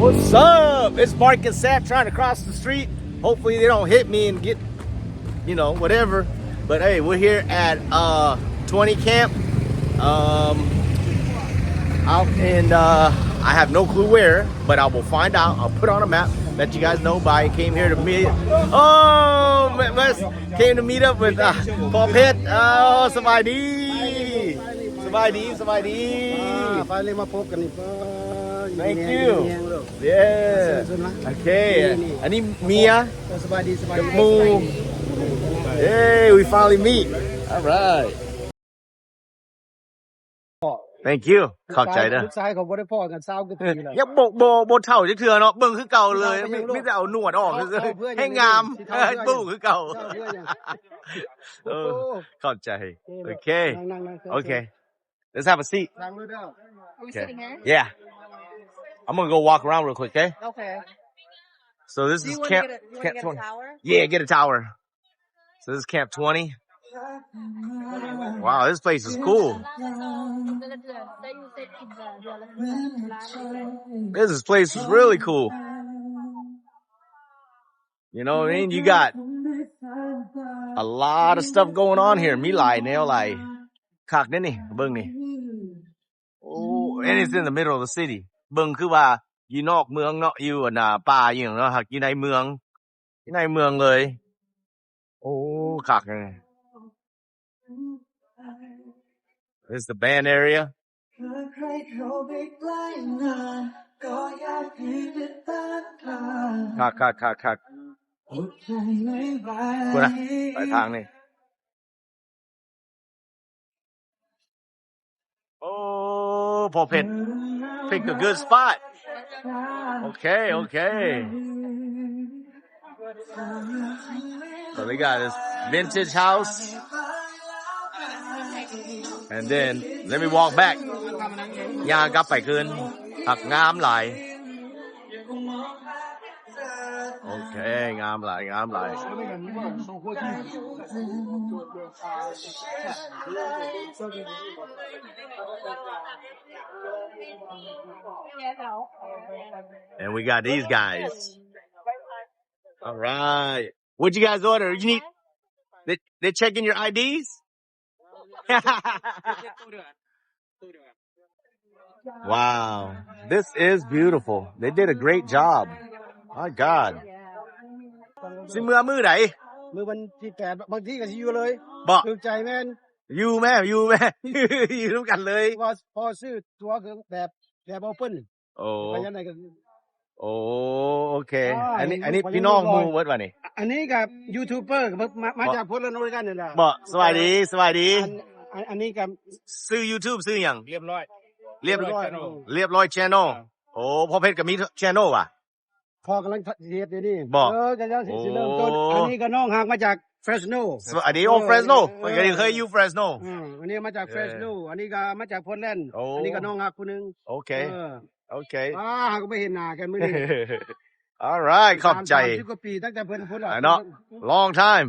What's up? It's Mark and Sat trying to cross the street. Hopefully they don't hit me and get, you know, whatever. But hey, we're here at uh twenty camp. Um, out in uh I have no clue where, but I will find out. I'll put on a map, let you guys know. But I came here to meet. Oh, man, man, came to meet up with uh, ພໍ່ເພັດ. ອໍ ສະບາຍດີ ສະບາຍດີ ສະບາຍດີ. ອ່າ ໄປເລີຍ ມາພົບກັນນີ້. Thank you. Yeah. ໂອເຄ ອັນນີ້ເມຍ ເອີ ສະບາຍດີ ສະບາຍດີ ກັບໝູ່. Hey, we finally meet. All right. Thank you. ຂອບໃຈເດີ. ລູກຊາຍເຂົາບໍ່ໄດ້ພໍ້ກັນຊາວກວ່າປີແລ້ວ. ຍັງບໍ່ ບໍ່ ບໍ່ເຖົ້າຈັກເທື່ອເນາະ. ເບິ່ງຄືເກົ່າເລີຍ. ມີ ມີແຕ່ເອົາໜວດອອກຊື່ໆ. ແຮງງາມ. ປູຄືເກົ່າ. ເອີ ຂອບໃຈ. ໂອເຄ ໂອເຄ. Let's have a seat. Are we sitting here? Yeah. I'm gonna go walk around real quick, okay? Okay. So this is camp, camp twenty. Yeah, get a tower. So this is camp twenty. Wow, this place is cool. This is, place is really cool. You know what I mean? You got a lot of stuff going on here. ມີຫຼາຍແນວຫຼາຍ. ຄັກເດ້ນີ້ ເບິ່ງນີ້. ໂອ້ and it's in the middle of the city. ເບິ່ງຄືວ່າຢູ່ນອກເມືອງເນາະ ຢູ່ອັນນ່າປ່າອີ່ຫຍັງເນາະ ຫາກຢູ່ໃນເມືອງ ຢູ່ໃນເມືອງເລີຍ. ໂອ້ ຄັກເລີຍ. This is the band area. ຄັກໆໆໆ. ພຸ້ນນະ ໄປທາງນີ້. ໂອ້ ພໍ່ເພັດ pick a good spot. ໂອເຄ ໂອເຄ. So they got this vintage house. And then let me walk back. ຍ່າງກັບໄປຄືນ. ພັກງາມຫຼາຍ. ໂອເຄ ງາມຫຼາຍ ງາມຫຼາຍ. And we got these guys. All right. What you guys order? You need, they, they checking your I Ds? Wow, this is beautiful. They did a great job. My God. ຊິເມືອມື້ໃດ? ມື້ວັນທີແປດ ບາງທີກໍຊິຢູ່ເລີຍ. ບໍ່ ຖືກໃຈແມ່ນ ຢູ່ແມ່ ຢູ່ແມ່ ຢູ່ນຳກັນເລີຍ. ວ່າພໍຊື້ຕົ໋ວຄືແບບ ແບບໂອເພິ້ນ. ໂອ້ ໄປທາງໃດກໍ ໂອ້ ໂອເຄ. ອ່າ ອັນນີ້ ອັນນີ້ພີ່ນ້ອງໝູ່ເບິດວະນີ້? ອັນນີ້ກໍຢູທູບເບີ ມາ ມາຈາກໂພດແລນ ໂອຣິກັນນີ້ແຫຼະ. ບໍ່ ສະບາຍດີ ສະບາຍດີ. ອັນ ອັນ ອັນນີ້ກໍຊື່ຢູທູບຊື່ຫຍັງ? ລຽບຮ້ອຍ ລຽບ ລຽບຮ້ອຍ ແຊນແນວ. ໂອ້ ພໍ່ເພັດກໍມີແຊນແນວຫວາ? ພໍ່ກຳລັງເຮັດຢູ່ນີ້. ບໍ່ ເອີ ກຳລັງຊິເລີ່ມຕົ້ນ. ໂອ້ ອັນນີ້ກໍນ້ອງຮັກມາຈາກເຟຣສໂນ. ສະບາຍດີ. ໂອ້ ເຟຣສໂນ ເອີ ເພິ່ນກໍເຄີຍຢູ່ເຟຣສໂນ. ເອີ ອັນນີ້ມາຈາກເຟຣສໂນ ເອີ ອັນນີ້ກໍມາຈາກໂພດແລນ. ໂອ້ ອັນນີ້ກໍນ້ອງຮັກຜູ້ໜຶ່ງ. ໂອເຄ ເອີ ໂອເຄ. ອ່າ ເຮົາກໍບໍ່ເຫັນໜ້າກັນມື້ນີ້. All right ຂອບໃຈ. ສາມສິບກວ່າປີ ຕັ້ງແຕ່ເພິ່ນພຸ້ນລະ ເນາະ long time.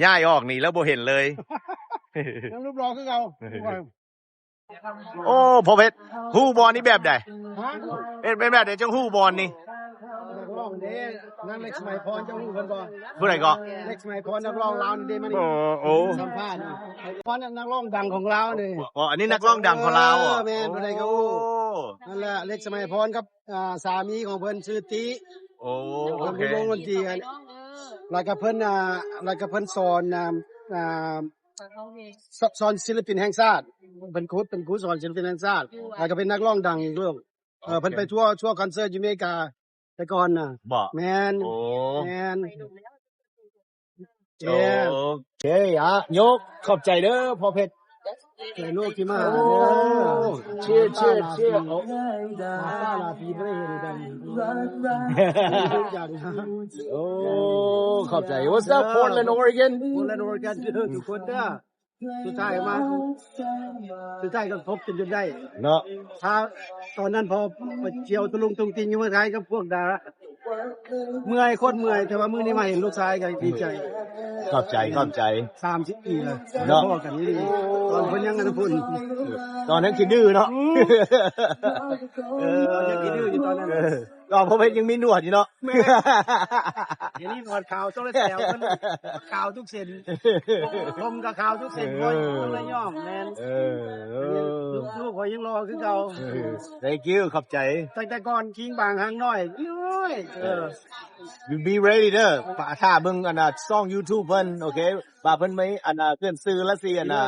ຍ້າຍອອກນີ້ແລ້ວບໍ່ເຫັນເລີຍ. ຍັງຮູບຫຼໍ່ຄືເກົ່າ. ໂອ້ ພໍ່ເພັດ ຮູ້ບ່ອນນີ້ແບບໃດ? ຮະ? ເປັນ ເປັນແບບໃດຈັ່ງຮູ້ບ່ອນນີ້? ນັກຮ້ອງເດ້ ນາງເລັກ ສະໄໝພອນ ເຈົ້າຮູ້ເພິ່ນບໍ່? ຜູ້ໃດເກາະ? ເລັກ ສະໄໝພອນ ນັກຮ້ອງລາວນີ້ເດ້ ມານີ້. ໂອ້ ໂອ້ ສຳພາດນີ້ ເພິ່ນນັກຮ້ອງດັງຂອງລາວນີ້. ອໍ ອັນນີ້ນັກຮ້ອງດັງຂອງລາວ. ເອີ ແມ່ນ ຜູ້ໃດກໍຮູ້. ໂອ້ ນັ້ນແຫຼະ ເລັກ ສະໄໝພອນ ກັບ ອ່າ ສາມີຂອງເພິ່ນຊື່ຕິ. ໂອ້ ໂອເຄ ເພິ່ນມີວົງດົນຕີ ແລ້ວກໍເພິ່ນ ອ່າ ແລ້ວກໍເພິ່ນສອນ ອ່າ ອ່າ ສ- ສອນສິລະປິນແຫ່ງຊາດ ເປັນຄູ ເປັນຄູສອນສິລະປິນແຫ່ງຊາດ ແລ້ວກໍເປັນນັກຮ້ອງດັງອີກດ້ວຍ. ເອີ ໂອເຄ ເພິ່ນໄປທົວ ທົວຄອນເສີດຢູ່ເມກາແຕ່ກ່ອນນະ. ບໍ່ ແມ່ນ. ໂອ້ ແມ່ນ. ໂອເຄ ອ່ະ ຍົກ ຂອບໃຈເດີພໍ່ເພັດ. ໃຈໂລກທີ່ມາ. ໂອ້ ເຊຍ ເຊຍ ເຊຍ. ໂອ້ ມາຊາລາປີບໍ່ໄດ້ເຫັນກັນ. ໂອ້ ຂອບໃຈ. What's up Portland Oregon? Portland Oregon ເດີ ທຸກຄົນເດີ. ສຸດທ້າຍມາ ສຸດທ້າຍກໍພົບກັນຈົນໄດ້ເນາະ. ຖ້າຕອນນັ້ນພໍໄປທ່ຽວຕະລຸງຕຸງຕິງຢູ່ເມືອງໄທກັບພວກດາ ເມື່ອຍ ໂຄດເມື່ອຍ ແຕ່ວ່າມື້ນີ້ມາເຫັນລູກຊາຍກໍດີໃຈ. ຂອບໃຈ ຂອບໃຈ. ສາມສິບປີແລ້ວ ເນາະ ພໍ້ກັນນີ້ ຕອນເພິ່ນຍັງອັນນັ້ນພຸ້ນ ຕອນນັ້ນຂີ້ດື້ເນາະ. ອືມ ເອີ ຕອນນັ້ນຂີ້ດື້ຢູ່ຕອນນັ້ນ. ເອີ ຕອນພໍ່ເພັດຍັງມີໜວດຢູ່ເນາະ. ແມ່ນ ດຽວນີ້ໜວດຂາວ ໂຊລາແຊວ ມັນຂາວທຸກເສັ້ນ ຜົມກໍຂາວທຸກເສັ້ນ. ເອີ ຄົນລະຍອງ ແມ່ນ. ເອີ ເອີ ລູກ ລູກຂ້ອຍຍັງຫຼໍ່ຄືເກົ່າ. ເອີ thank you ຂອບໃຈ. ຕັ້ງແຕ່ກ່ອນຄີງບາງຫາງນ້ອຍ ໂອ້ຍ. ເອີ you be ready ເດີ ຖ້າເບິ່ງອັນນ່າຊ່ອງ YouTube ເພິ່ນ ໂອເຄ ວ່າເພິ່ນມີອັນນ່າເຄື່ອນຊື່ລະຊິອັນນ່າ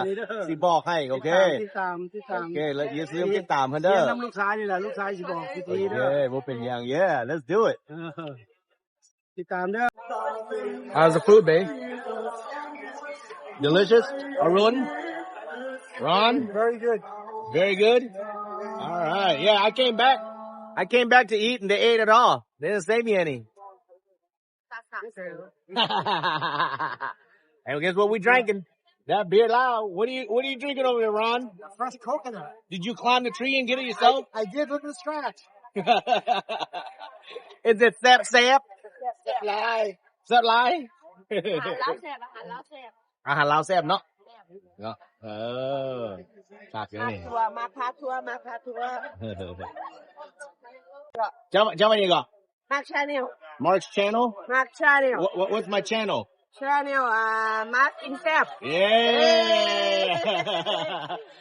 ຊິບອກໃຫ້. ໂອເຄ ຕິດຕາມ ຕິດຕາມ ໂອເຄ ແລ້ວຢ່າລືມຕິດຕາມເພິ່ນເດີ. ນຳລູກຊາຍນີ້ແຫຼະ ລູກຊາຍຊິບອກວິທີເດີ. ໂອເຄ ບໍ່ເປັນຫຍັງ. Yeah, let's do it. ເອີ ຕິດຕາມເດີ. How's the food, babe? Delicious? Arun? Ron? Very good. Very good? All right. Yeah, I came back. I came back to eat and they ate it all. They didn't save me any. That's not true. And guess what we drinking? That beer loud. What are you, what are you drinking over there, Ron? Fresh coconut. Did you climb the tree and get it yourself? I, I did from the scratch. Is it ແຊບໆ? ແຊບຫຼາຍ ແຊບຫຼາຍ. ອາຫານລາວແຊບ ອາຫານລາວແຊບ ອາຫານລາວແຊບເນາະ ແຊບເນາະ. ເອີ ຄັກຢູ່ນີ້ ມາພາທົວ ມາພາທົວ ມາພາທົວ. ເຈົ້າ ເຈົ້າວ່າຫຍັງກໍ? Mark Channel. Mark's Channel? Mark Channel. What, what, what's my channel? Channel, uh, Mark ກິນແຊບ. Yeah.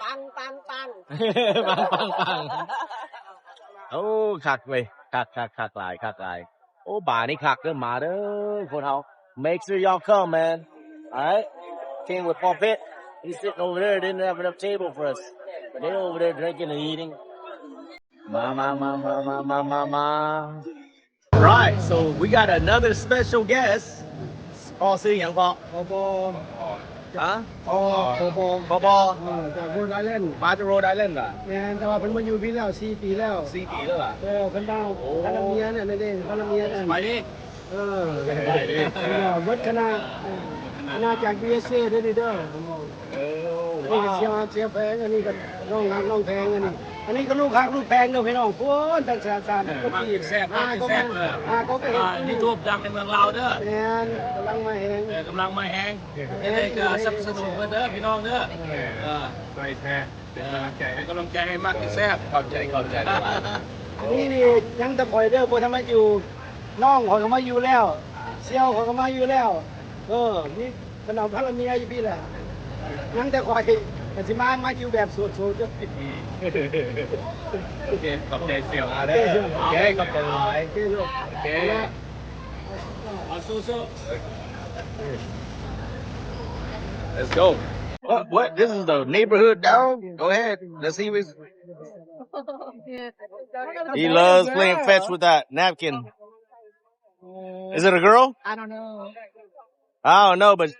ເອີ ປັງ ປັງ ປັງ ປັງ ປັງ ປັງ. ໂອ້ ຄັກເວີຍ ຄັກ ຄັກ ຄັກຫຼາຍ ຄັກຫຼາຍ. ໂອ້ ບານີ້ຄັກເດີ ມາເດີຄົນເຮົາ. Make sure y'all come, man. All right? Came with Paul Pitt. He's sitting over there. They didn't have enough table for us. But they over there drinking and eating. ມາ ມາ ມາ. Right, so we got another special guest. ພໍ່ຊື່ຫຍັງພໍ່? ພໍບອ ຮະ? ພໍບອ ພໍບອ ເອີ ຈາກໂຣດໄອແລນ. ມາຈາກໂຣດໄອແລນຫວາ? ແມ່ນ ແຕ່ວ່າເພິ່ນມາຢູ່ພີ້ແລ້ວສີ່ປີແລ້ວ. ສີ່ປີແລ້ວຫວາ? ເອີ ເພິ່ນມາ ໂອ້ ພັນລະເມຍນັ້ນເດ້ ພັນລະເມຍນັ້ນ. ໄປນີ້ ເອີ ໄປນີ້ ເອີ ເບິດຄະນະ ເອີ ຄະນະຈາກ USA ເດີນີ້ເດີ. ເອີ ນີ້ກໍ ວ້າວ ສ່ຽວ ສ່ຽວແພງ ອັນນີ້ກໍນ້ອງຮັກນ້ອງແພງ ອັນນີ້ ອັນນີ້ກໍລູກຮັກລູກແພງເດີພີ່ນ້ອງ. ພຸ້ນ ຕັ້ງແສນສາມ ເອີ ມັກກິນແຊບ ມັກກິນແຊບ. ເອີ ອ່າ ກໍເປັນ ອ່າ ຢູທູບດັງໃນເມືອງລາວເດີ. ແມ່ນ ກຳລັງມາແຮງ ເອີ ກຳລັງມາແຮງ. ເອີ ຈັ່ງໃດກໍສະໜັບສະໜູນເພິ່ນເດີພີ່ນ້ອງເດີ. ເອີ ເອີ ຊ່ວຍແຊ ເປັນກຳລັງໃຈ ເປັນກຳລັງໃຈໃຫ້ມັກກິນແຊບ. ຂອບໃຈ ຂອບໃຈ. ອັນນີ້ນີ້ຍັງແຕ່ຂ້ອຍເດີ ບໍ່ທັນມາຢູ່ ນ້ອງຂ້ອຍກໍມາຢູ່ແລ້ວ ສ່ຽວຂ້ອຍກໍມາຢູ່ແລ້ວ. ເອີ ມີ ເພິ່ນເອົາພັນລະເມຍຢູ່ພີ້ແຫຼະ ຍັງແຕ່ຂ້ອຍກໍຊິມາ ມາຢູ່ແບບໂສດໆ. ໂອເຄ ຂອບໃຈສ່ຽວເດີ. ໂອເຄ ຂອບໃຈຫຼາຍ. ໂອເຄ ເອົາສູ້ໆ. Let's go. What? What? This is the neighborhood down. Go ahead. Let's see. He loves playing fetch with that napkin. Is it a girl? I don't know. I don't know, but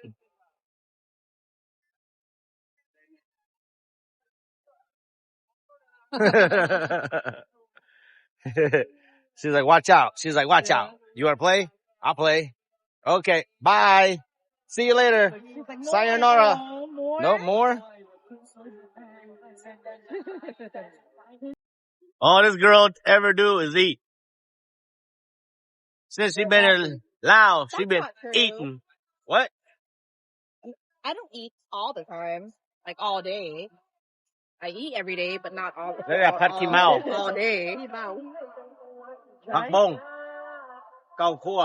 she's like, "Watch out." She's like, "Watch out. You wanna play? I'll play." Okay, bye. See you later. Sayonara. No more? All this girl ever do is eat. Since she been in Laos, she been eating. What? I don't eat all the time, like, all day. I eat every day, but not all, all, all day. ຜັກບົງ ເຂົ້າຂົ້ວ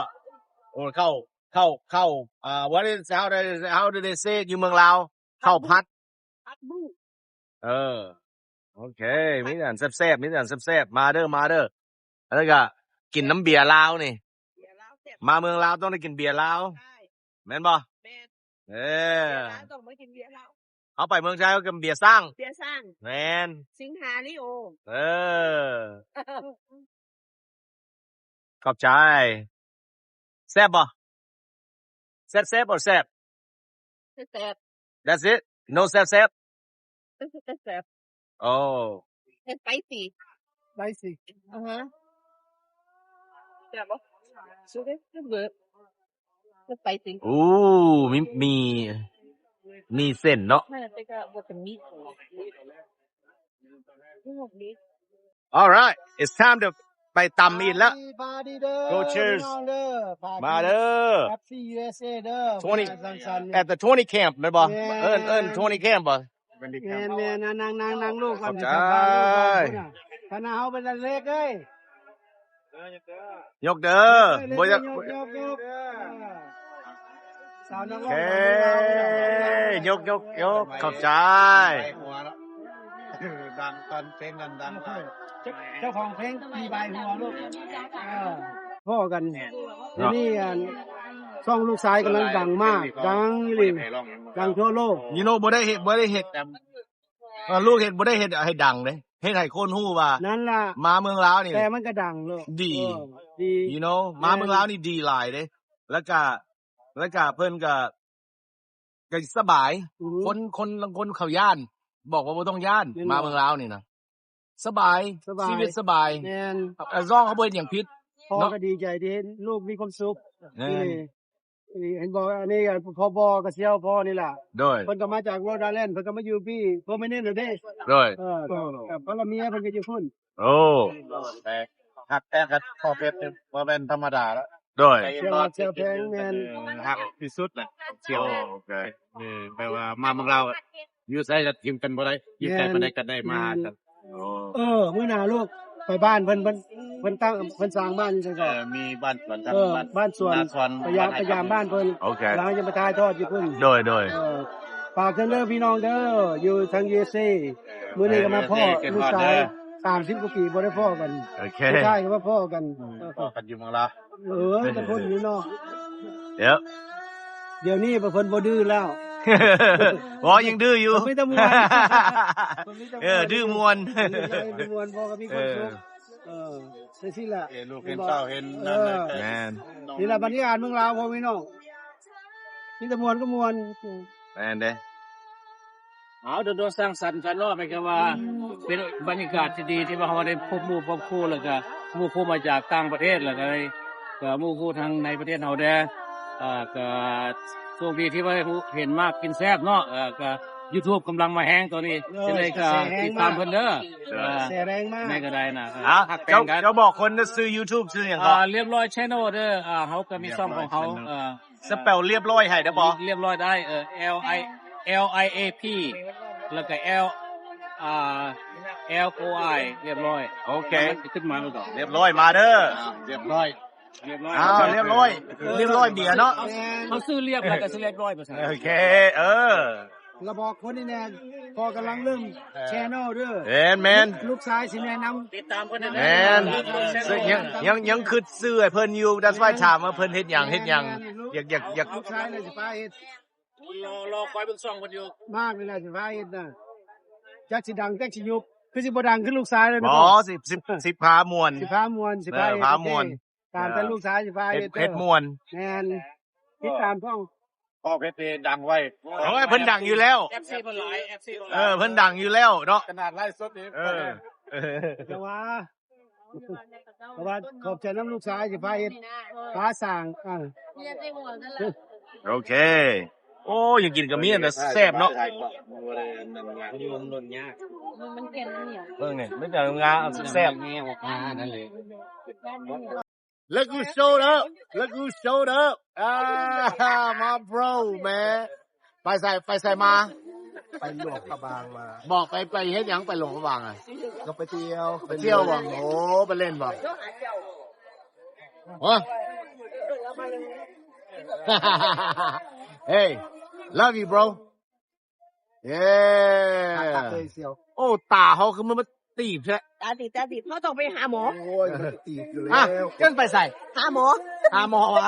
ໂອ້ ເຂົ້າ ເຂົ້າ ເຂົ້າ uh, what is, how do they, how do they say it ຢູ່ເມືອງລາວ? ເຂົ້າຜັດ ຜັດບຸ້ງ. ເອີ ໂອເຄ ມີແຕ່ອັນແຊບໆ ມີແຕ່ອັນແຊບໆ. ມາເດີ ມາເດີ. ແລ້ວກໍກິນນ້ຳເບຍລາວນີ້ ເບຍລາວແຊບ. ມາເມືອງລາວຕ້ອງໄດ້ກິນເບຍລາວ ໃຊ່ ແມ່ນບໍ່? ແມ່ນ ເອີ ເບຍລາວຕ້ອງມາກິນເບຍລາວ. ເຮົາໄປເມືອງໄທເຮົາກໍເບຍຊ້າງ ເບຍຊ້າງ. ແມ່ນ ສິງຫາລີໂອ. ເອີ ຂອບໃຈ. ແຊບບໍ່? ແຊບໆ ບໍ່ແຊບ? ແຊບ. That's it? No ແຊບໆ? ແຊບ. Oh. It's spicy. Spicy. Uh-huh. ແຊບບໍ່? It's good. It's spicy. ໂອ້ ມີ ມີ ມີເສັ້ນເນາະ. All right, it's time to ໄປຕຳອີກແລ້ວ. Go Cheers ມາເດີ Happy USA ເດີ twenty at the twenty camp ແມ່ນບໍ່? ເອີ້ນເອີ້ນ twenty camp ບໍ່? ແມ່ນໆ ນັ່ງໆໆ ນັ່ງລົງກ່ອນ ຂອບໃຈ ຄະນະເຮົາເປັນເລັກເອີຍ. ຍົກເດີ ບໍ່ຢາກ ຍົກໆ ສາວນັກຮ້ອງ ໂອເຄ ຍົກໆໆ ຂອບໃຈ. ດັງຕອນເພງນັ້ນດັງຫຼາຍ ເຈົ້າຂອງເພງທີ່ບາຍຫົວລູກ ເອີ ພໍ້ກັນ. ດຽວນີ້ອັນ ຊ່ອງລູກຊາຍກຳລັງດັງມາກ ດັງອີ່ຫຼີ ດັງທົ່ວໂລກ. ຍາໂນ ບໍ່ໄດ້ເຮັດ ບໍ່ໄດ້ເຮັດ ເອີ ລູກເຮັດ ບໍ່ໄດ້ເຮັດໃຫ້ດັງເດ້ ເຮັດໃຫ້ຄົນຮູ້ວ່າ ນັ້ນລະ ມາເມືອງລາວນີ້ ແຕ່ມັນກໍດັງໂລດ ດີ ເອີ ດີ you know ມາເມືອງລາວນີ້ດີຫຼາຍເດ້. ແລ້ວກະ ແລ້ວກະເພິ່ນກະ ກະສະບາຍ ອືຮຶ ຄົນ ຄົນ ລາງຄົນເຂົາຢ້ານ ບອກວ່າບໍ່ຕ້ອງຢ້ານ ແມ່ນ ມາເມືອງລາວນີ້ນະ ສະບາຍ ສະບາຍ ຊີວິດສະບາຍ ແມ່ນ ອາ ລອງເຮົາບໍ່ເຮັດຫຍັງຜິດ ພໍ່ ເນາະ ກໍດີໃຈທີ່ເຫັນລູກມີຄວາມສຸກ ແມ່ນ ທີ່ນີ້ ເຫັນບໍ່ ອັນນີ້ ພບ ກໍສ່ຽວພໍ່ນີ້ລະ ໂດຍ ເພິ່ນກໍມາຈາກ Rhode Island ເພິ່ນກໍມາຢູ່ພີ້ permanent ແລ້ວເດ້ ໂດຍ ເອີ ກັບພັນລະເມຍເພິ່ນກໍຢູ່ພຸ້ນ. ໂອ້ ຮັກແພງກັນພໍ່ເພັດນີ້ບໍ່ແມ່ນທຳມະດາລະ ໂດຍ ແຊວແພງ ແມ່ນ ເອີ ຮັກທີ່ສຸດແຫຼະ ໂອ້ ໂອເຄ ເອີ ແປວ່າມາເມືອງລາວ ຢູ່ໃສກໍຖິ້ມກັນບໍ່ໄດ້ ຢູ່ໄກປານໃດກໍໄດ້ມາຫາກັນ. ໂອ້ ເອີ ມື້ໜ້າລູກໄປບ້ານເພິ່ນ ເພິ່ນ ເພິ່ນຕັ້ງ ເພິ່ນສ້າງບ້ານຢູ່ໃສກໍ ເອີ ມີບ້ານສວນ ເອີ ບ້ານສວນ ໄປຢາມ ໄປຢາມບ້ານເພິ່ນ ໂອເຄ ແລ້ວຍັງໄປຖ່າຍທອດຢູ່ພຸ້ນ ໂດຍ ໂດຍ ເອີ ຝາກເຖິງເດີພີ່ນ້ອງເດີ ຢູ່ທາງ USA ມື້ນີ້ກໍມາພໍ້ລູກຊາຍ ສາມສິບກວ່າປີບໍ່ໄດ້ພໍ້ກັນ ໂອເຄ ສຸດທ້າຍກໍມາພໍ້ກັນ ອືມ ພໍ້ກັນຢູ່ເມືອງລາວ ເອີ ແຕ່ຄົນນີ້ເນາະ ດຽວ ດຽວນີ້ເພິ່ນບໍ່ດື້ແລ້ວ ບໍ່ ຍັງດື້ຢູ່ ມີແຕ່ມ່ວນ ເອີ ດື້ມ່ວນ ເອີ ດື້ມ່ວນ ພໍ້ກໍມີຄວາມສຸກ ເອີ ເອີ ຈັ່ງຊີ້ແຫຼະ ເອີ ລູກເຫັນເຕົ້າເຫັນ ເອີ ນັ້ນແຫຼະ ແມ່ນ ນີ້ລະບັນຍາກາດເມືອງລາວ ພໍ່ແມ່ພີ່ນ້ອງ ມີແຕ່ມ່ວນກັບມ່ວນ ແມ່ນເດ້. ເອົາ ໂດນໆ ສ້າງສັນກັນເນາະ ໝາຍຄວາມວ່າ ອືມ ເປັນບັນຍາກາດທີ່ດີ ທີ່ວ່າເຮົາໄດ້ພົບໝູ່ພົບຄູ່ ແລ້ວກະໝູ່ຄູ່ມາຈາກຕ່າງປະເທດ ແລ້ວກະ ກະໝູ່ຄູ່ທັງໃນປະເທດເຮົາແດ່ ອ່າ ກະໂຊກດີທີ່ວ່າໄດ້ເຫັນມາກກິນແຊບເນາະ ເອີ ກະ YouTube ກຳລັງມາແຮງຕອນນີ້ ເອີ ຈັ່ງໃດກະຕິດຕາມເພິ່ນເດີ ກະແສແຮງມາກ ແມ່ນກໍໄດ້ນະ ເອີ ເອົາ ຮັກແພງກັນ ເຈົ້າ ເຈົ້າບອກຄົນເດີ ຊື່ YouTube ຊື່ຫຍັງເກາະ? ອ່າ ລຽບລ້ອຍ Channel ເດີ ອ່າ ເຮົາກໍມີຊ່ອງຂອງເຮົາ ລຽບລ້ອຍ Channel ເອີ ສະເປວລຽບລ້ອຍໃຫ້ໄດ້ບໍ່? ລຽບລ້ອຍໄດ້ ເອີ L I L I A P ແລ້ວກໍ L ອ່າ L O I ລຽບລ້ອຍ ໂອເຄ ມັນຊິຂຶ້ນມາແລ້ວກໍ ລຽບລ້ອຍ ມາເດີ ອ່າ ລຽບລ້ອຍ ລຽບລ້ອຍ ອ້າວ ລຽບລ້ອຍ ລຽບລ້ອຍເບຍເນາະ ເຂົາຊື່ລຽບ ແລ້ວກໍຊິລຽບລ້ອຍ ໂອເຄ ເອີ ລະບອກຄົນນີ້ແນ່ ພໍ່ກຳລັງເລີ່ມ Channel ເດີ ແມ່ນໆ ລູກຊາຍຊິແນະນຳ ຕິດຕາມເພິ່ນແນ່ ແມ່ນ ຍັງ ຍັງ ຍັງຄິດຊື່ໃຫ້ເພິ່ນຢູ່ that's why ຖາມວ່າເພິ່ນເຮັດຫຍັງ ເຮັດຫຍັງ ຢາກ ຢາກ ຢາກ ລູກຊາຍລະຊິພາເຮັດ ລໍ ລໍຄອຍເບິ່ງຊ່ອງເພິ່ນຢູ່ ມາກນີ້ລະຊິພາເຮັດນະ ຈັກຊິດັງຈັກຊິຍຸບ ຄືຊິບໍ່ດັງຄືລູກຊາຍເລີຍ ບໍ່ ຊິ ຊິ ຊິພາມ່ວນ ຊິພາມ່ວນ ຊິພາເຮັດ ເອີ ພາມ່ວນ ຕາມແຕ່ລູກຊາຍຊິພາເຮັດ ເຮັດມ່ວນ ແມ່ນ ຕິດຕາມຊ່ອງ ພໍ່ເພັດນີ້ດັງໄວ ໂອ້ຍ ເພິ່ນດັງຢູ່ແລ້ວ ເອັຟຊີ ເພິ່ນຫຼາຍ ເອັຟຊີ ເພິ່ນຫຼາຍ ເອີ ເພິ່ນດັງຢູ່ແລ້ວເນາະ ຂະໜາດໄລຟ໌ສົດນີ້ ເອີ ເພິ່ນ ແຕ່ວ່າ ເພາະວ່າຂອບໃຈນຳລູກຊາຍທີ່ພາເຮັດ ພາສ້າງ ອ່າ ໂອເຄ ໂອ້ ຢາກກິນກໍມີ ແຕ່ແຊບເນາະ ມັນແກ່ນມັນໜຽວ ເບິ່ງນີ້ ມີແຕ່ງາແຊບ Look who showed up. Look who showed up. ອ່າ my bro man. ໄປໃສ ໄປໃສມາ? ໄປຫຼວງພະບາງມາ. ບອກໄປ ໄປເຮັດຫຍັງ? ໄປຫຼວງພະບາງອະ? ກໍໄປທ່ຽວ. ໄປທ່ຽວບໍ່? ໂອ້ ໄປຫຼິ້ນບໍ່? ຮະ? Hey, love you, bro. ເຢ້ ໂອ້ ຕາເຮົາຄືມັນມາຕີບແທ້. ຕາຕີບ ຕາຕີບ ເຮົາຕ້ອງໄປຫາໝໍ. ໂອ້ຍ ມັນຕີບຢູ່ແລ້ວ. ຮະ? ເຈົ້າໄປໃສ? ຫາໝໍ. ຫາໝໍຫວາ?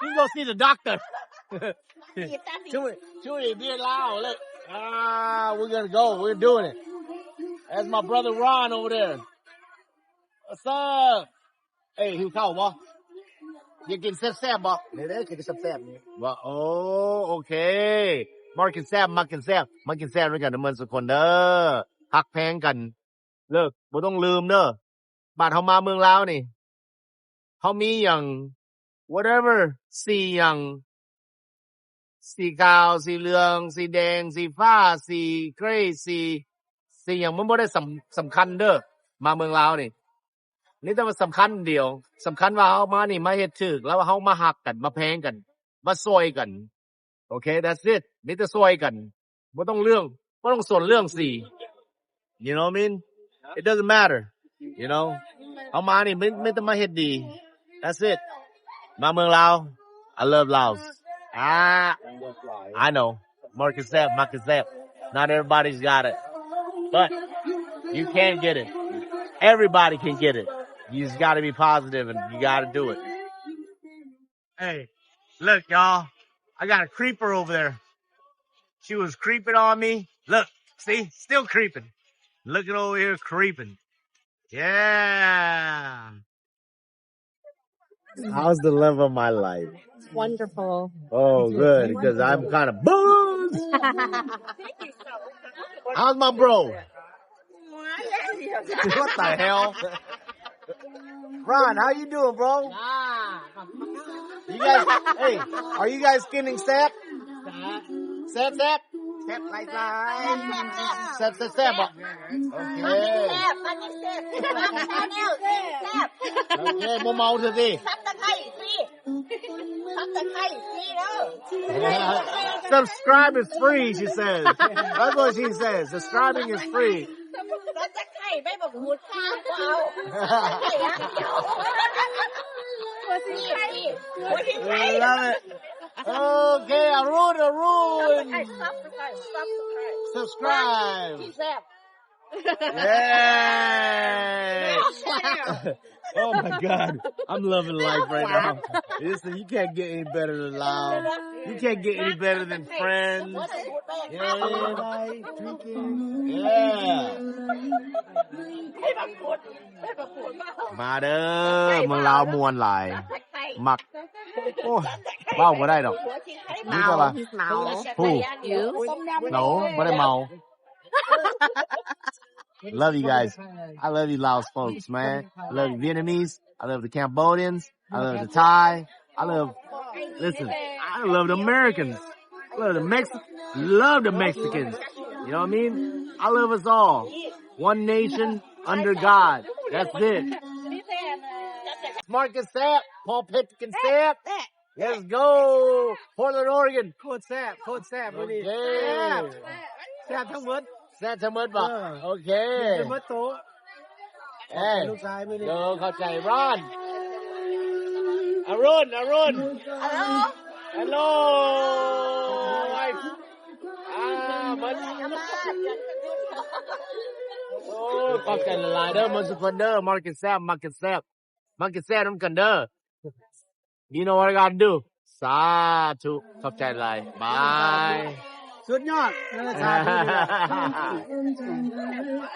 You go see the doctor. ຕາຕີບ ຕາຕີບ. Should we, should we be loud? Look. Ah, we're gonna go. We're doing it. That's my brother Ron over there. What's up? ເອີຍ ຫິວເຂົ້າບໍ່? ຢາກກິນແຊບໆບໍ່? ນີ້ເດ້ ກິນແຊບໆນີ້. ວ່າ ໂອ້ ໂອເຄ ມາກິນແຊບ ມາກິນແຊບ ມາກິນແຊບນຳກັນເໝິດສຸກຄົນເດີ. ຮັກແພງກັນ ເລີກ ບໍ່ຕ້ອງລືມເດີ. ບາດເຮົາມາເມືອງລາວນີ້ ເຮົາມີຫຍັງ whatever ສີຫຍັງ ສີຂາວ ສີເຫຼືອງ ສີແດງ ສີຟ້າ ສີເກຣ ສີ ສີຫຍັງ ມັນບໍ່ໄດ້ສຳ ສຳຄັນເດີ ມາເມືອງລາວນີ້. ມີແຕ່ວ່າສຳຄັນດຽວ ສຳຄັນວ່າເຮົາມານີ້ມາເຮັດຖືກ ແລ້ວເຮົາມາຮັກກັນ ມາແພງກັນ ມາຊ່ອຍກັນ. ໂອເຄ that's it. ມີແຕ່ຊ່ອຍກັນ ບໍ່ຕ້ອງເລື່ອງ ບໍ່ຕ້ອງສົນເລື່ອງສີ. You know what I mean? It doesn't matter. You know? ເຮົາມານີ້ມີ ມີແຕ່ມາເຮັດດີ. That's it. ມາເມືອງລາວ I love Laos. Ah, I know. ມັກກິນແຊບ ມັກກິນແຊບ. Not everybody's got it. But you can get it. Everybody can get it. You just gotta be positive and you gotta do it. Hey, look, y'all. I got a creeper over there. She was creeping on me. Look, see? Still creeping. Looking over here, creeping. Yeah. How's the love of my life? Wonderful. Oh, good, 'cause I'm kinda buzzed. How's my bro? What the hell? Ron, how you doing, bro? You guys, hey, are you guys getting ແຊບ ແຊບ ແຊບ ແຊບ ແຊບ ແຊບ ບໍ່? ໂອເຄ ແຊບ ມັນແຊບ ແຊບ ໂອເຄ ບໍ່ເມົາເທື່ອຕິ. Subscribe is free, she says. That's what she says. Subscribing is free. ໄປບັກໝູດຂ້າກໍເອົາ Love it. ໂອເຄ ອະລຸນ ອະລຸນ Subscribe. ແຊບ Yay. Oh my God, I'm loving life right now. Listen, you can't get any better than Laos. You can't get any better than friends. Yeah. Yeah. ມາເດີ ເມືອງລາວມ່ວນຫຼາຍ ມັກ ໂອ້ຍ ເວົ້າບໍ່ໄດ້ດອກ ມີແຕ່ວ່າ Who? No, ບໍ່ໄດ້ເມົາ. Love you guys. I love you Laos folks, man. I love you Vietnamese. I love the Cambodians. I love the Thai. I love, listen, I love the Americans. I love the Mex-, love the Mexicans. You know what I mean? I love us all. One nation under God. That's it. ມັກກິນແຊບ ພໍເຜັດກິນແຊບ. Let's go Portland Oregon. ໂຄດແຊບ ໂຄດແຊບມື້ນີ້ ໂອເຄ ແຊບ ແຊບທັງໝົດ ແຊບທັງໝົດບໍ່? ເອີ ໂອເຄ ກິນໄປໝົດໂຕະ. ເອີ ຂອບໃຈລູກຊາຍມື້ນີ້ ເດີ ຂອບໃຈ Ron. ອະລຸນ ອະລຸນ Hello. Hello. ອ້າວ ມາ ໂອ້ ຂອບໃຈຫຼາຍໆເດີ ໝົດທຸກຄົນເດີ ມັກກິນແຊບ ມັກກິນແຊບ ມັກກິນແຊບນຳກັນເດີ. You know what I gotta do. ສາທຸ ຂອບໃຈຫຼາຍ ບາຍ ສຸດຍອດ ເອີ ສາທຸ ເດີ.